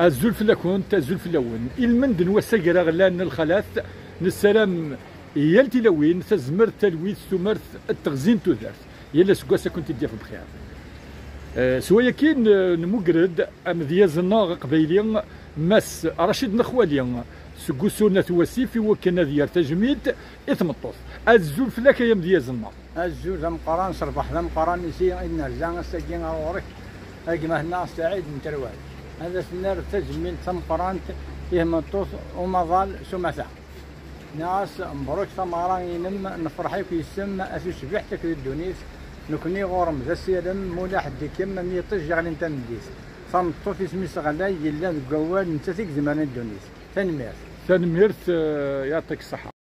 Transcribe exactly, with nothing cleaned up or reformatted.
Azul fell-akent, azul fell-awen. Ilmend n wass agraɣlan n lxalat, nessaram i yal tilawin tazmert, talwit, tumert d teɣzi n tudert. Yal aseggas ad kent-id-yaf bxir. Eh, s wayakin, eh, nmuger-d amedyaz-nneɣ aqbayli, Mass Racid Nexwali, seg usu n At Wasif, i wakken ad yerr tajmilt i tmeṭṭut. Azul fell-ak ay amedyaz-nneɣ. Azul d ameqqran, ṣṣerbeḥ d ameqqran i si i d-nerza ass-agi ɣer ɣur-k, a gma-tneɣ Saɛid n Terwal. Ad as-nerr tajmilt tameqqrant i tmeṭṭut umaḍal s umata. Nniɣ-as, mebruk tameɣra-inem, nefreḥ akk yes-m, a tucbiḥt akked ddunit. Nekni ɣur-m d asirem, mulaḥ-d i kem am yiṭij yeɣlin tameddit. Tameṭṭut isem-is ɣlay, yella deg wawal, nettat i izemren i ddunit. Tanemmirt. Tanemmirt, eh, yaɛṭik ṣṣeḥḥa.